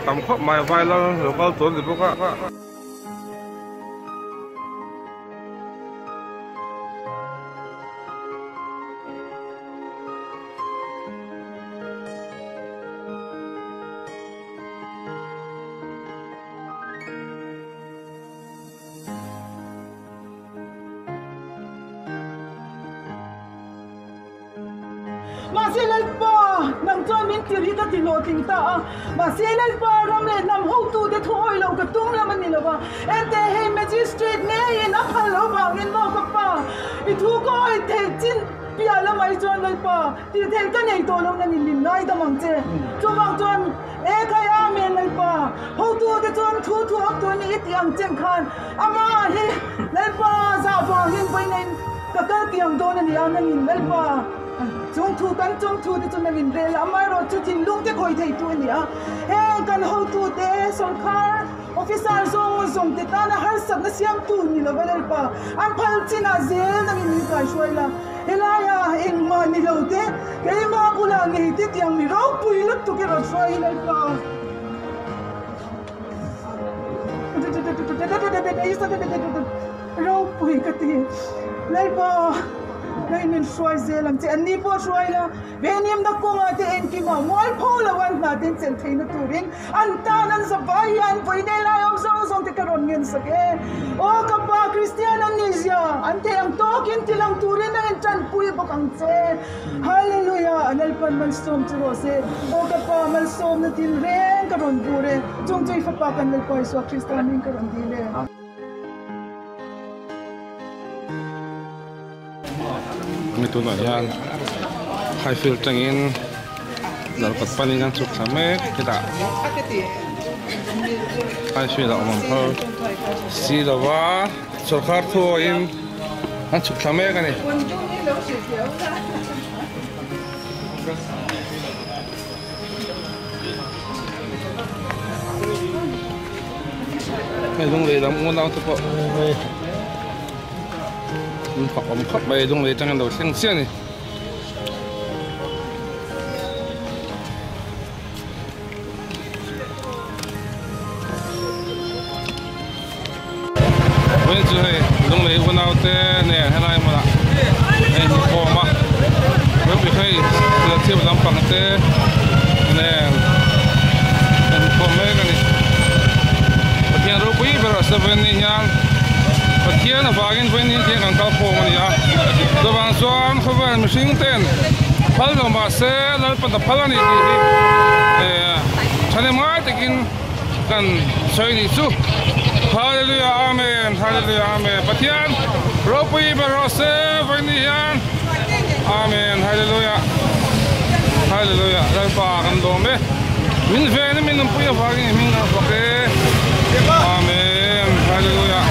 tam khawp mai vai lal lo kal tur a ni bawk a. Mahse Lalpa, nang chuan min tir hi ka ti hlawhtling ta a. Mahse Lalpa, ram leh hnam hotute thu awih loh ka tum lam a ni lo va. Ente hei magistrate ngeiin a phal loh vangin maw ka pa, i thu ka awih theih chin piah lamah hi chuan Lalpa, tih theih ka nei tawh lo nangin min ngaidam ang che. Chuvang chuan e khai Amen Lalpa, hotute chuan thu thu awm tur ni i tih ang chen khan amah hi Lalpa zah vangin vawiin ka kal tiang dawn a ni a, nangin Lalpa chung thu kan chung thu te chu nangin rel a, amaherawhchu thinlung te khawih thei tu a ni a, heng kan hotute sawrkhar officer zawng zawng te tana harsatna siamtu ni lova Lalpa an phal chinah zel nangin min kaihruai la, helaia engmah ni lo te keimah bulah ngei te tiang mi ropui lutuk erawh hruai hi Lalpa. Ropui ka ti. Lalpa, hei min hruai zel ang che. An ni pawh hruai la, venhimna kawngah te engkimah mualpho lo an hna ten chelh theihna turin an tan an zavai hian vawi nei lai awm zawng zawng te ka rawn ngen sak e. Aw ka pa, Kristian an nih zia an theih ang tawkin ti lang turin a intanpui bawk ang che. Hallelujah! Lalpan malsawm chu rawh se. Aw ka pa, malsawmna thil reng ka rawn bur e. Chung chu i fapa kan Lalpa Isua Krista hming ka rawn dil e. Hemi tunah hian Highfield tangin Lalkawt panin an chhuk thla mek hetah Highfield a awm ang phal si lova sawrkar thuain an chhuk thla mek a ni. Hei lunglei lam unau te pawh an fak awm khawp mai lunglei atang an lo thleng chiah a ni. Vawiin chu hei lunglei unau te nen helai hmunah a inkhawm a ropui hei thil lampang te nen a inkhawm mek a ni Pathian ropui ber a seven ni hian Pathian avangin vawiin ni hian kan kal khawm a ni a chuvang chuan khawvel mihring ten phal lo mahse Lalpan a phal a ni tih hi eh thahnem ngai takin Kan sawi nih chu Hallelujah Amen Hallelujah Amen Pathian ropui ber rawh se vawiin hian Amen Hallelujah Hallelujah Lalpa kan lawm e min ven in min nunpui avangin i hming kan fak e Amen Hallelujah.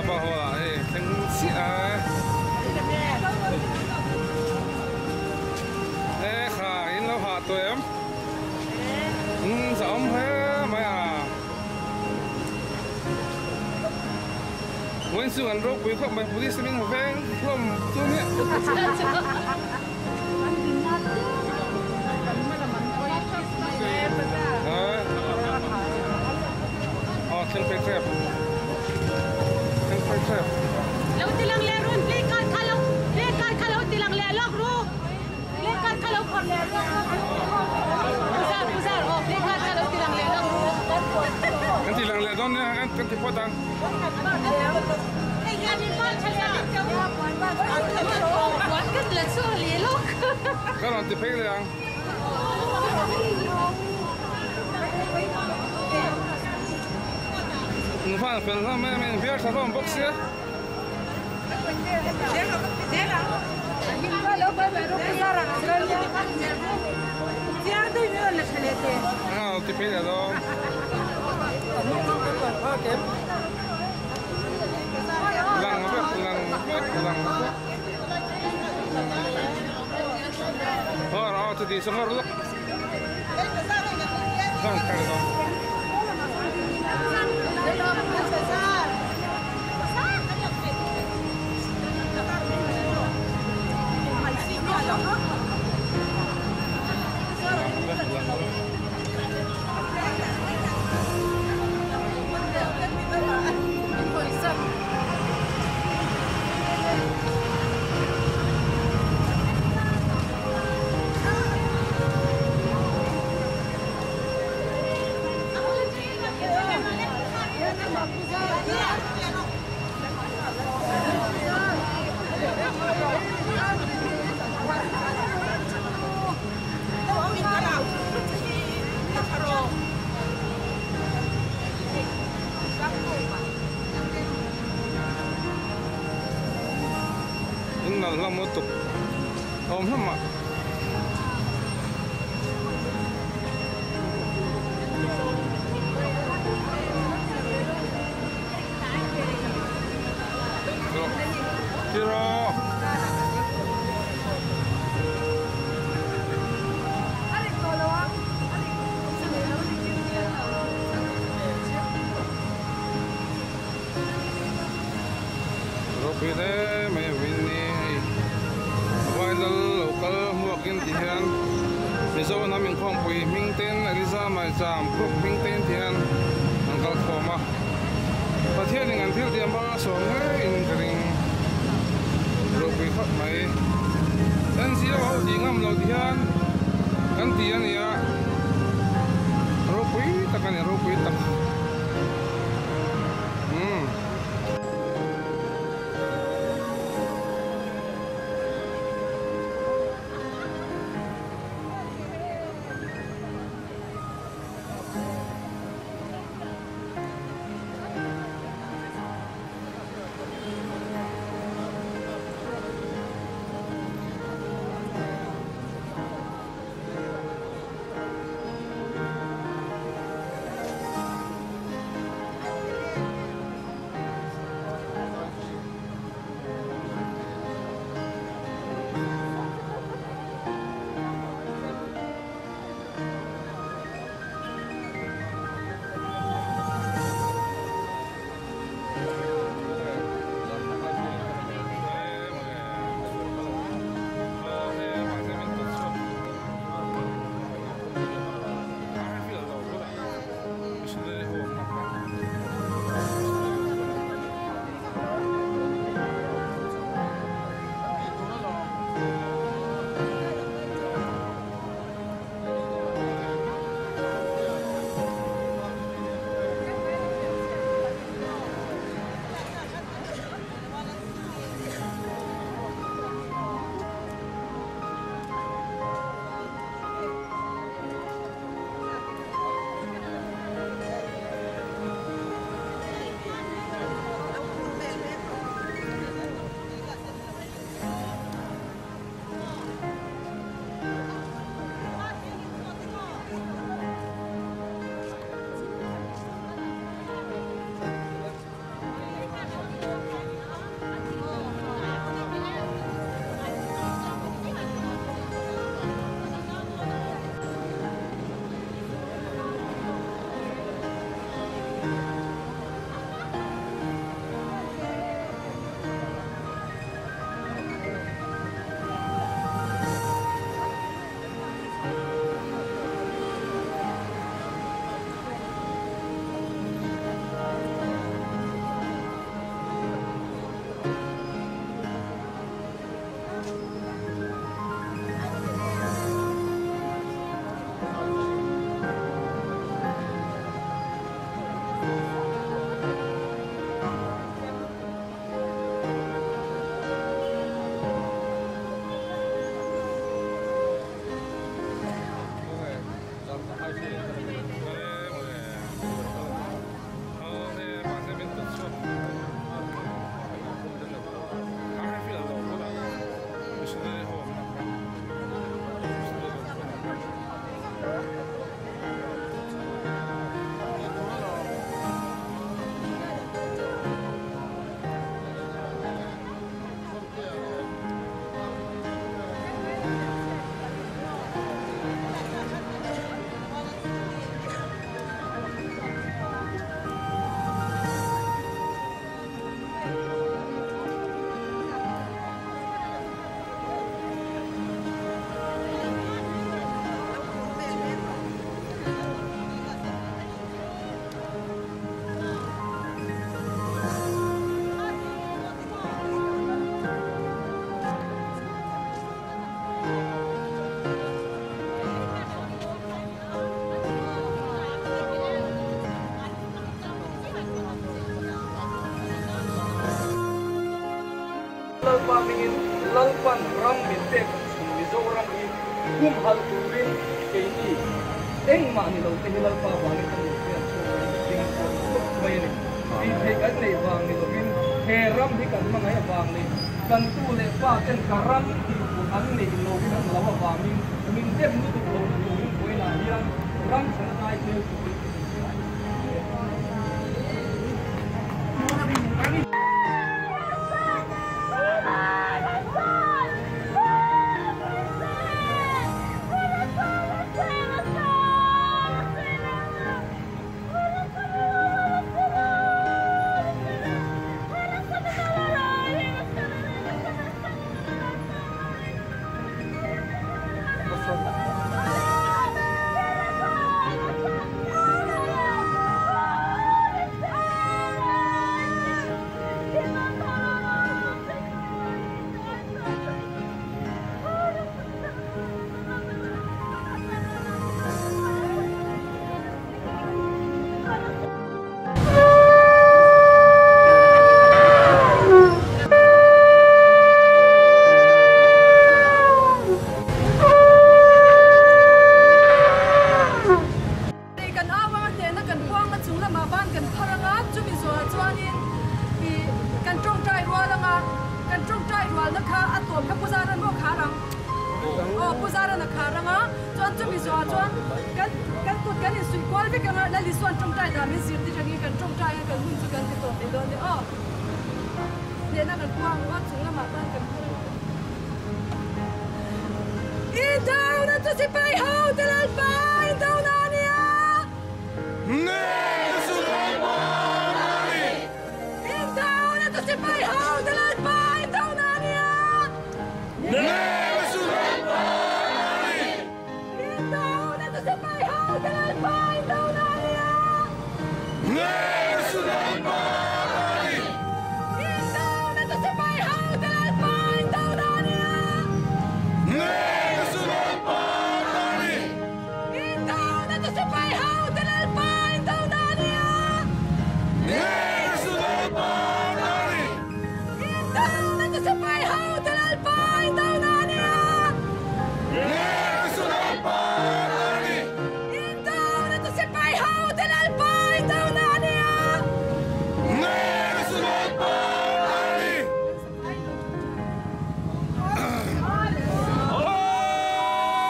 Sabah hall ah hei thleng chiah a e kha in lo hah tawh em umm zah awm hle mai a vawiin chu an ropui khawp mai police te min hmu veng hlawm chu nia. Aw thleng phei tep thleng phei tep. Lo ti lang leh run play card kha lo play card kha lo ti lang leh lawk ru play card kha lo phawrh leh lawk Puzar Puzar aw play card kha lo ti lang leh lawk ru. Kan ti lang leh dawn nia kan ti phawt ang. Ka rawn ti phei leh ang. In van fel hlawm em in biar tha hlawm bawk sia. Aa ti phei leh dawn. Lang vek lang vek lang vek. Aw aw chuti saw ngawr lawk. Lang kar dawn. Lang vek lang vek. In nalh hlawm lutuk awm hlawm ah. Tiraw. Ropui hle mai a vin ni hei Vailal lo kal hmuakin ti hian Mizo hnam inkhawmpui hming ten Eliza Maicham group hming ten ti hian an kal khawm a Pathianin an thil tiam bal a sawm ngeiin ka ring ropui khawp mai NGO ho tih ngam lo ti hian kan ti a nia ropui tak a ni ropui tak umm. Lalpa hmingin Lalpan ram min pek chhun Mizoram hi humhalh turin keini engmah ni lo te hi Lalpa vangin kan infiam chhuak a ni ding pawh khawp mai a ni. Tih theih kan neih vang ni lovin he ram hi kan hmangaih avang leh kan tu leh pa ten ka ram tih tur an neih lovin an lo avangin min dem lutuk lo na turin vawiinah hian ram chhan a ngai hmel turin ka inhria a ni. Kan au anga hnehna kan puang a chung lamah ban kan phar anga chumi zawhah chuanin ih kan tawngtai rual anga kan tawngtai rualna kha a tawp kha Pu Zaran maw khar ang aw Pu Zaran a khar anga chuan chumi zawhah chuan kan kan kut kan insuih kual vek anga Lal Isuan tawngtai dah min zirtir angin kan tawngtai anga kan hun chu kan ti tawp leh dawn e aw hnehna kan puang anga chung lamah ban kan phar anga. I dona chu sipai ho te Lalpa i dona a nia. Hnehna chu Lalpa a ni. I dona chu sipai ho te Lalpa i dona a nia. Hnehna chu Lalpa a ni. I dona chu sipai ho te Lalpa i dona a nia. Hnehna chu Lalpa a ni. Indona chu sipai ho te Lalpa indona a nia. Hnehna chu Lalpa a ni. Indona chu sipai ho te Lalpa indona a nia. Hnehna chu Lalpa a ni. Indona chu sipai ho te Lalpa indona a nia. Hnehna chu Lalpa a ni. Indona chu sipai ho te Lalpa indona a nia. Hnehna chu Lalpa a ni.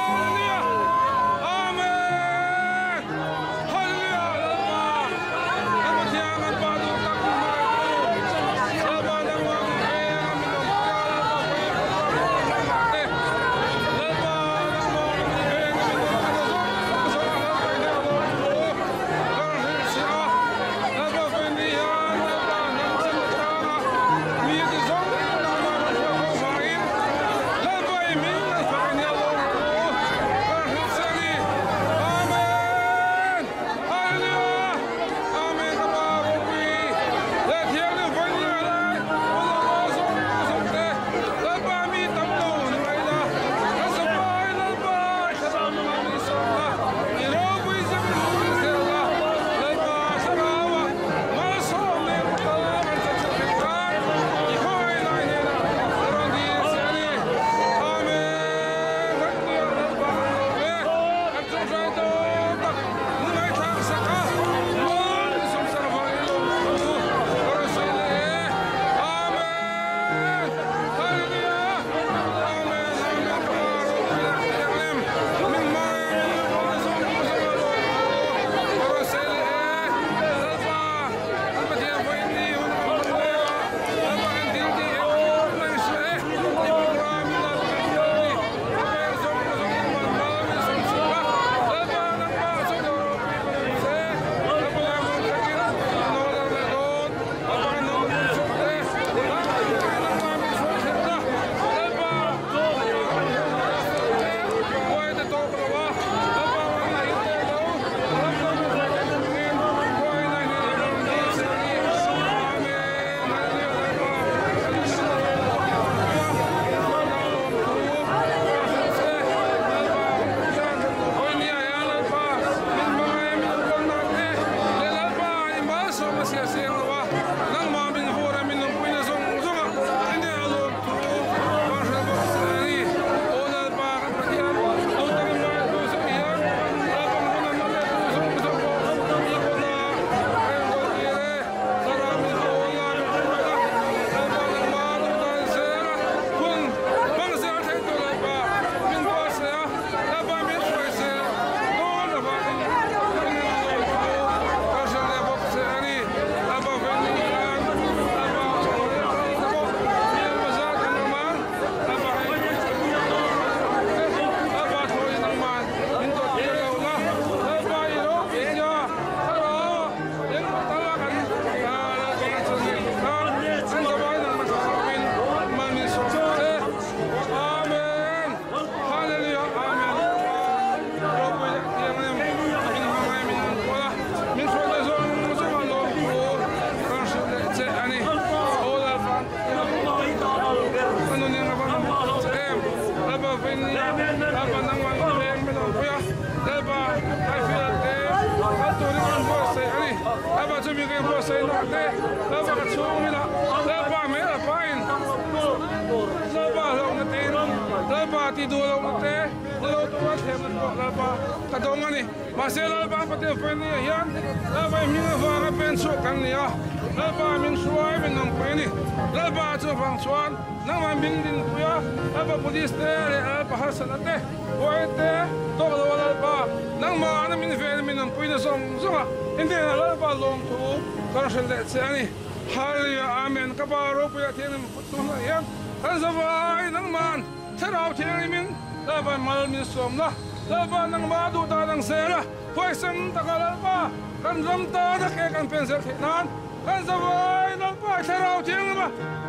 Hallelujah! Amen! Lalpa chu mi ka inbuatsaihna te, Lalpa ka chhungin a, Lalpa hmel a pain, Lalpa hlauhna tein, Lalpa ti duh lohna te, ni lo tura thlemna te pawh Lalpa ka dawng a ni. Mahse Lalpa Pathian Fei ah hian Lalpa i hming avanga pen chhuak kan ni a, Lalpa min hruai min awmpui a ni. Lalpa chu avang chuan nangmah min dinpui a, Lalpa Police te leh Lalpa harsatna te, Huai te, tawk lo a Lalpa, nangmah na min ven min awmpui na zawng zawng a, i hnenah Lalpa lawmthu kan hrilh leh che a ni. Hallelujah Amen Ka Pa ropuia thianghlim tunah hian kan zavai nangmah Thlarau Thianghlimin Lalpa mal min sawmna, Lalpa nangmah duh dan ang zel a, huaisen taka Lalpa kan ram tana ke kan pen zel theih nan kan zavai Lalpa i Thlarau Thianghlima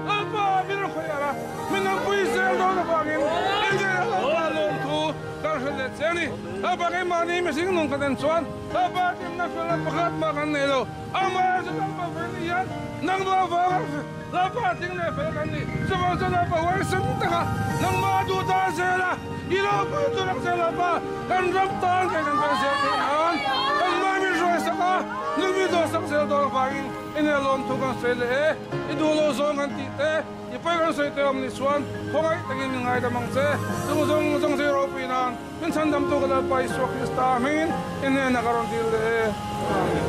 Lalpa min rawn khawih a, min rawn pui zel dawn avangin engtin Lalpa lawmthu kan hrilh leh che a ni. Lalpa keimahni mihring nung kan en chuan Lalpa timna felna pakhat mah kan nei lo. Amah chu Lalpa fel ni hian nangmah avanga Lalpa tling leh fel kan ni. Chuvang chuan Lalpa huaisen taka nangmah duh ta zel a, i lo pui tur ang che Lalpa, kan ram tan kei kan pen zel theih nan kan mahni hruaisak a, numi dawhsak zel dawn avangin i nia lawmthu kan sawi leh e, i duh lo zawng kan tih te, i pawi kan sawi te awm ni chuan khawngaih takin min ngaidam ang che. Chung zawng zawng chu i ropui nan. Min chhandamtu ka Lalpa Isua Krista hmingin i hnenah ka rawn dil leh e. Amen.